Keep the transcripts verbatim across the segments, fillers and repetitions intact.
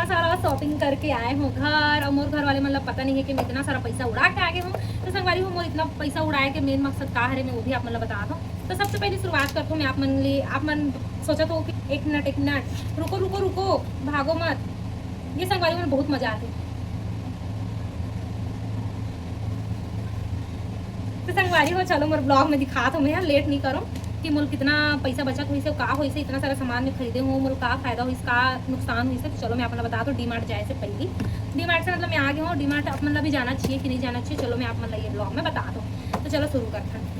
सारा shopping करके आए हों घर, अउ मोर घर वाले मन ला पता नहीं है कि मैं इतना सारा पैसा उड़ा के आगे हों। तो संगवारी हो, मोर इतना पैसा उड़ाए के मेन मकसद का हरे, मैं वो भी आप मन ला बता दूं। तो सबसे पहले शुरुआत करथों मैं आप मन ले। आप मन सोचत हो कि एक मिनट, एक मिनट, रुको, रुको, रुको, भागो मत। ये संगवारी मन बहुत मजा आते। तो संगवारी हो, चलो मोर ब्लॉग में दिखात हों मैं, लेट नहीं करो कि मोल कितना पैसा बचत होइसे, का होइसे, इतना सारा सामान में खरीदे हों, मोल का फायदा होइस, का नुकसान होइसे। तो चलो मैं आप मन ला बता दूं, डी मार्ट जाए से पहले, डी मार्ट से मतलब मैं आ गए हों, डी मार्ट आप मन ला भी जाना चाहिए कि नहीं जाना चाहिए, चलो मैं आप मन ला ये ब्लॉग में बता दूं। तो चलो शुरू करथन।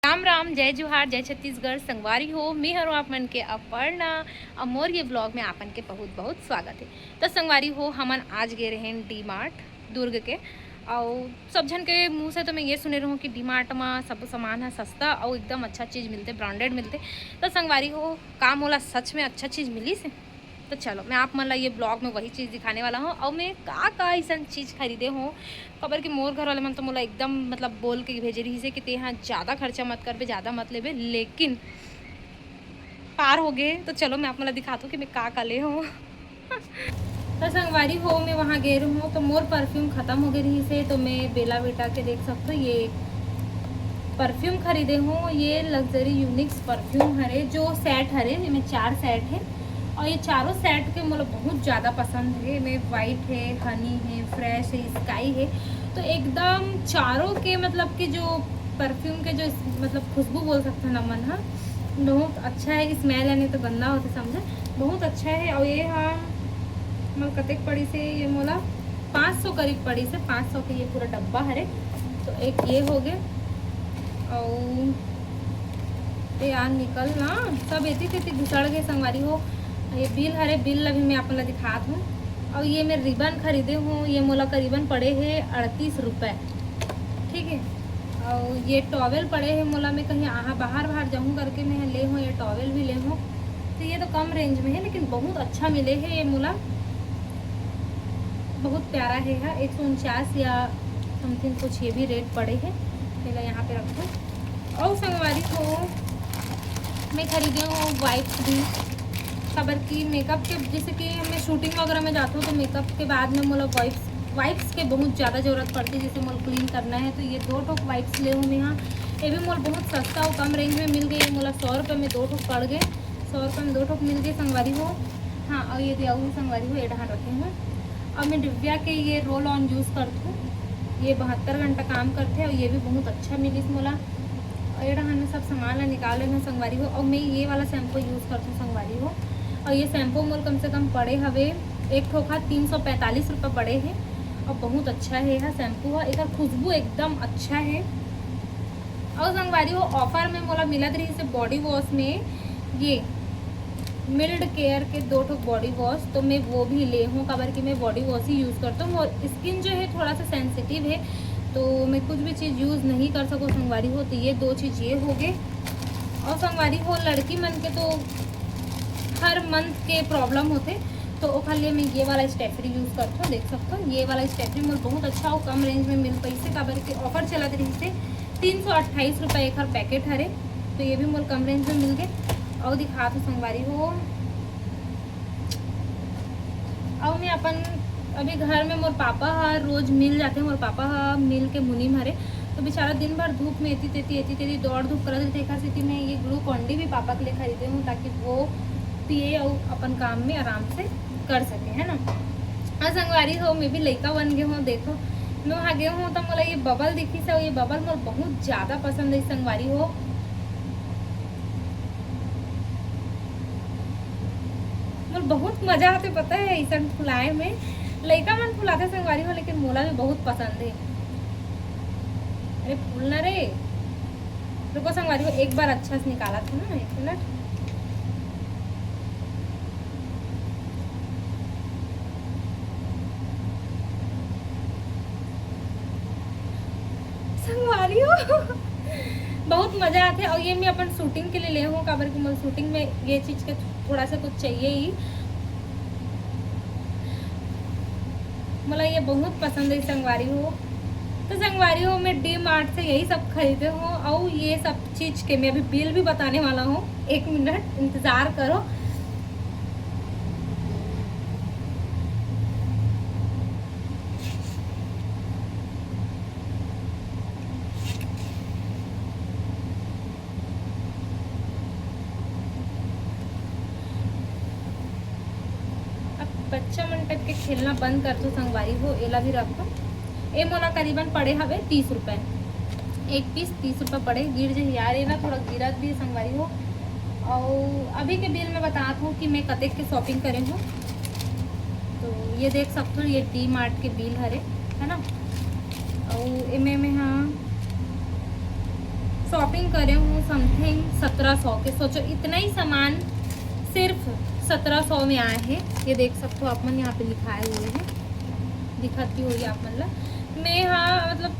राम राम, जय जोहार, जय छत्तीसगढ़। संगवारी हो, मैं हरों आप मन के अपर्णा। अब मोर ये ब्लॉग में आपन के बहुत बहुत स्वागत है। तो संगवारी हो, हमन आज गए रहेन डी मार्ट दुर्ग के। अउ सब झन के मुंह से तो मैं ये सुने रहूं कि डी मार्ट में सब सामान है सस्ता और एकदम अच्छा चीज़ मिलते, ब्रांडेड मिलते। तो संगवारी हो, का मोला सच में अच्छा चीज़ मिली से? तो चलो, मैं आप मन ला ये ब्लॉग में वही चीज़ दिखाने वाला हूँ। और मैं का का ऐसा चीज़ खरीदे हूँ, काबर कि मोर घर वाले मन तो मोला एकदम मतलब बोल के भेजे रहिस हे कि ते हाँ ज़्यादा खर्चा मत करबे, ज़्यादा मत लेबे, लेकिन पार हो गए। तो चलो, मैं आप मन ला दिखात हूँ कि मैं का का ले हूँ। तो संगवारी हो, मैं वहाँ गए रहूँ तो मोर परफ्यूम खत्म हो गए रहिस हे, तो मैं बेला बेटा के देख सकते हो, ये परफ्यूम खरीदे हूँ। ये लग्जरी यूनिक्स परफ्यूम हरे, जो सेट हरे, एमे चार सेट है। और ये चारों सेट के मोला बहुत ज़्यादा पसंद है। एमे वाइट है, हनी है, फ्रेश है, स्काई है। तो एकदम चारों के मतलब कि जो परफ्यूम के जो इस- मतलब खुशबू बोल सकते हैं ना मन, हाँ, बहुत अच्छा है। स्मेल यानी तो गंदा होते समझे, बहुत अच्छा है। और ये हाँ, मोला कतेक पड़ी से, ये मोला पाँच सौ करीब पड़ी से, पाँच सौ के ये पूरा डब्बा हरे। तो एक ये हो गए, और ए यार निकल ना, सब एती तेती घुसड़ गए संगवारी हो। ये बिल हरे, बिल ला भी मैं आप मन ला दिखात हूँ। और ये मैं रिबन खरीदे हूँ, ये मोला करीबन पड़े है अड़तीस रुपये, ठीक है। और ये टॉवेल पड़े है मोला, मैं कहीं आहा बाहर बाहर जाऊँ करके मैं ले हूँ, ये टॉवेल भी ले हूँ। तो ये तो कम रेंज में है, लेकिन बहुत अच्छा मिले है ये मोला, बहुत प्यारा है। हाँ, एक सौ उनचास या समथिंग कुछ ये भी रेट पड़े है। पहले यहाँ पे रखो। और संगवारी हो, मैं खरीदे हूँ वाइप्स भी, काबर कि मेकअप के, जैसे कि मैं शूटिंग वगैरह में जाती हूँ तो मेकअप के बाद में मोला वाइप्स, वाइप्स के बहुत ज़्यादा ज़रूरत पड़ती है, जैसे मोला क्लीन करना है। तो ये दो ठोक वाइप्स ले हूँ मैं यहाँ। ये भी मोला बहुत सस्ता और कम रेंज में मिल गई। मोला सौ रुपये में दो ठोक पड़ गए, सौ रुपये में दो ठोक मिल गए संगवारी हो। हाँ, और ये दिया हुआ संगवारी हो, ये डहान रखे हूँ। अब मैं दिव्या के ये रोल ऑन यूज़ करती हूँ, ये बहत्तर घंटा काम करते हैं और ये भी बहुत अच्छा मिलिस मोला। और ये डहान में सब सामान ला निकाल लेना संगवारी हो। और मैं ये वाला शैम्पू यूज़ करती हूँ संगवारी हो। और ये शैम्पू मोल कम से कम पड़े हवे, एक ठोक हा तीन सौ पैंतालीस रुपये पड़े है। और बहुत अच्छा है यह शैम्पू है, एक खुशबू एकदम अच्छा है। और संगवारी हो, ऑफर में मोला मिलत रही से बॉडी वॉश में ये मिल्ड केयर के दो ठो बॉडी वॉश, तो मैं वो भी ले हूँ, काबर कि मैं बॉडी वॉश ही यूज़ करता हूँ। और स्किन जो है थोड़ा सा सेंसिटिव है, तो मैं कुछ भी चीज़ यूज़ नहीं कर सकूँ संगवारी हो। तो ये दो चीज़ ये हो गए। और संगवारी हो, लड़की मन के तो हर मंथ के प्रॉब्लम होते, तो ओखर लिए मैं ये वाला स्टेफरी यूज़ करथों। देख सकथो, ये वाला स्टेफरी मोर बहुत अच्छा और कम रेंज में मिल पाइस हे, काबर के ऑफर चलत रहिस हे। तीन सौ अट्ठाईस रुपये एखर पैकेट हरे, तो ये भी मोर कम रेंज में मिल गए। और दिखात हो संगवारी हो, और मैं अपन अभी घर में मोर पापा हा रोज मिल जाते, मोर पापा हा मिल के मुनीम हरे, तो बेचारा दिन भर धूप में एती तेती एती तेती दौड़ धूप करत रहते। एकर सेती मैं ये ग्लूकॉन डी भी पापा के लिए खरीदे हूँ, ताकि वो पिए और अपन काम में आराम से कर सके, है ना। हाँ संगवारी हो, मैं भी लइका बन गए हूँ। देखो, मैं वहाँ गए हूँ तो मोला ये बबल दिखिस हे, ये बबल मोर बहुत ज़्यादा पसंद है संगवारी हो। मोर बहुत मजा आते, पता है, ऐसा फुलाए में। लइका मन फुलाते संगवारी हो, लेकिन मोला भी बहुत पसंद है। अरे फूल ना रे, रुको संगवारी हो, एक बार अच्छा से निकालत हूँ ना, एक मिनट। संगवारी हो, बहुत मजा आते। और ये मैं अपन शूटिंग के लिए ले हूँ, काबर कि मोला शूटिंग में ये चीज़ के थोड़ा सा कुछ चाहिए ही। मोला ये बहुत पसंद है संगवारी हो। तो संगवारी हो, मैं डी मार्ट से यही सब खरीदे हूँ। और ये सब चीज़ के मैं अभी बिल भी बताने वाला हूँ, एक मिनट इंतज़ार करो। बच्चा मन टाइप के खेलना बंद कर दो संगवारी हो, एला भी रखो। ए मोला करीबन पड़े हवे तीस रुपए, एक पीस तीस रुपए पड़े। गिर जही यार, ये ना थोड़ा गिरत भी संगवारी हो। और अभी के बिल में बतात हूँ कि मैं कतेक के शॉपिंग करे हूँ। तो ये देख सकते हो, ये डी मार्ट के बिल हरे, है ना। और एमे में हाँ शॉपिंग करे हूँ समथिंग सत्रह सौ के। सोचो, इतना ही सामान सिर्फ सत्रह सौ में आए हैं। ये देख सकते हो आप मन, यहाँ पे लिखाए हुए हैं, दिखत भी होगी आप मन ला। मैं हाँ मतलब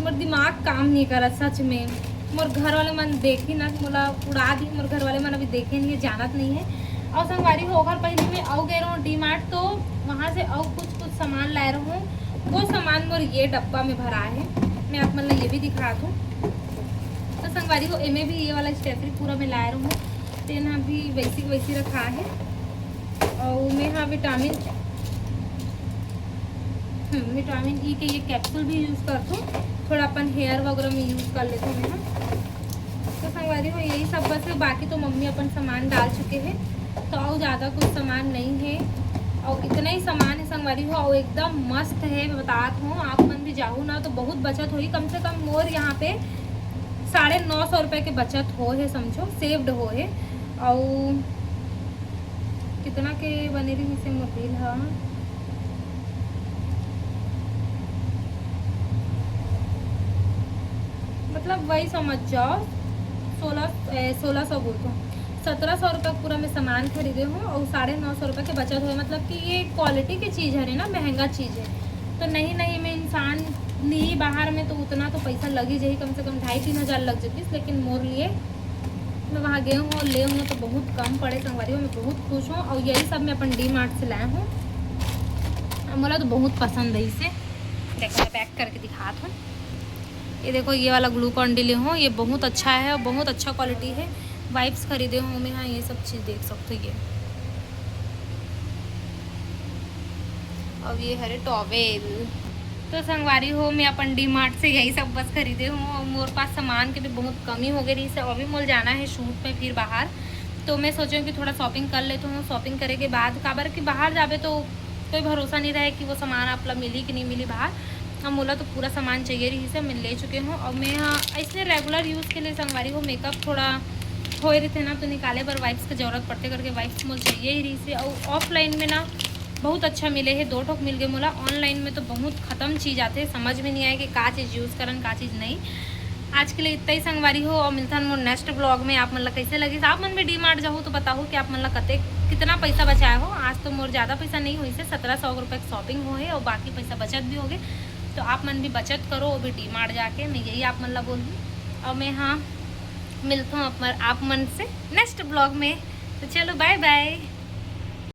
मोर दिमाग काम नहीं करत सच में। मोर घर वाले मन देखी ना, मोला उड़ा दी। मोर घर वाले मन अभी देखे नहीं है, जानत नहीं है। और संगवारी हो, ओकर पहले मैं अउ गए रहूँ डी मार्ट, तो वहाँ से अउ कुछ कुछ सामान लाए रहूँ। वो सामान मोर ये डब्बा में भरा है, मैं आप मन ला ये भी दिखा दूँ। तो संगवारी हो, एमे भी ये वाला स्टेफरी पूरा मैं लाए रहूँ, तेन भी वैसी वैसी रखा है। और मैं हाँ विटामिन हम्म, विटामिन ई के ये कैप्सूल भी यूज़ करथों, थोड़ा अपन हेयर वगैरह में यूज़ कर लेथों मैं। तो संगवारी हो, यही सब बस है, बाकी तो मम्मी अपन सामान डाल चुके हैं, तो और ज़्यादा कुछ सामान नहीं है। और इतना ही सामान है संगवारी हो, और एकदम मस्त है, मैं बतात हूँ, आप मन भी जाहू ना तो बहुत बचत होही। कम से कम मोर यहाँ पे साढ़े नौ सौ रुपये के बचत हो है, समझो, सेव्ड हो है। और कितना के बने रहिस हे मोर बिल ह, मतलब वही समझ जाओ, सोलह, सोलह सौ बोलथों, सत्रह सौ रुपये पूरा मैं सामान खरीदे हूँ और साढ़े नौ सौ रुपये के बचत हुए। मतलब कि ये क्वालिटी की चीज़ है ना, महंगा चीज़ है। तो नहीं नहीं में इंसान ली बाहर में तो उतना तो पैसा लग ही जाही, कम से कम ढाई तीन हज़ार लग जातीस, लेकिन मोर लिए मैं वहाँ गए हूँ और ले हूँ तो बहुत कम पड़े संगवारी हो, मैं बहुत खुश हूँ। और यही सब मैं अपन डी मार्ट से लाए हूँ, मोला तो बहुत पसंद है इसे। देखो, मैं पैक करके दिखात हूँ। ये देखो, ये वाला ग्लूकॉन डी ले हूँ, ये बहुत अच्छा है और बहुत अच्छा क्वालिटी है। वाइप्स खरीदे हूँ मैं, हाँ, ये सब चीज़ देख सकते हो। ये अब ये हरे टॉवेल। तो संगवारी हो, मैं अपन डी मार्ट से यही सब बस खरीदे हूँ और मोर पास सामान के भी बहुत कमी हो गई रही से। अभी मोल जाना है शूट में फिर बाहर, तो मैं सोचे हूँ कि थोड़ा शॉपिंग कर लेती हूँ। शॉपिंग करे के बाद, काबर कि बाहर जाबे तो कोई भरोसा नहीं रहे कि वो सामान आप ला मिली कि नहीं मिली बाहर। हम मोला तो पूरा सामान चाहिए रही से, मैं ले चुके हूँ। और मैं हाँ इसने रेगुलर यूज़ के लिए संगवारी हो, मेकअप थोड़ा होए रहिथे ना, तो निकाले बर वाइप्स के जरूरत पड़थे करके वाइप्स मोला चाहिए ही रहिस हे। अउ ऑफलाइन में ना बहुत अच्छा मिले हे, दो ठोक मिल गए मोला। ऑनलाइन में तो बहुत खत्म चीज़ आथे, समझ में नहीं आए कि का चीज़ यूज़ करन, का चीज़ नहीं। आज के लिए इतना ही संगवारी हो, और मिलथन मोर नेक्स्ट ब्लॉग में। आप मन ला कैसे लगिस, आप मन भी डी मार्ट जाहू तो बताहू कि आप मन ला कते कितना पैसा बचाए हो। आज तो मोर ज़्यादा पैसा नहीं होइस हे, सत्रह सौ रुपये की शॉपिंग हो हे और बाकी पैसा बचत भी हो गए। तो आप मन भी बचत करो, वो भी डी मार्ट जाके, मैं यही आप मन ला बोलूँ। और मैं हाँ मिलता हूँ आप मन, आप मन से नेक्स्ट ब्लॉग में। तो चलो, बाय बाय।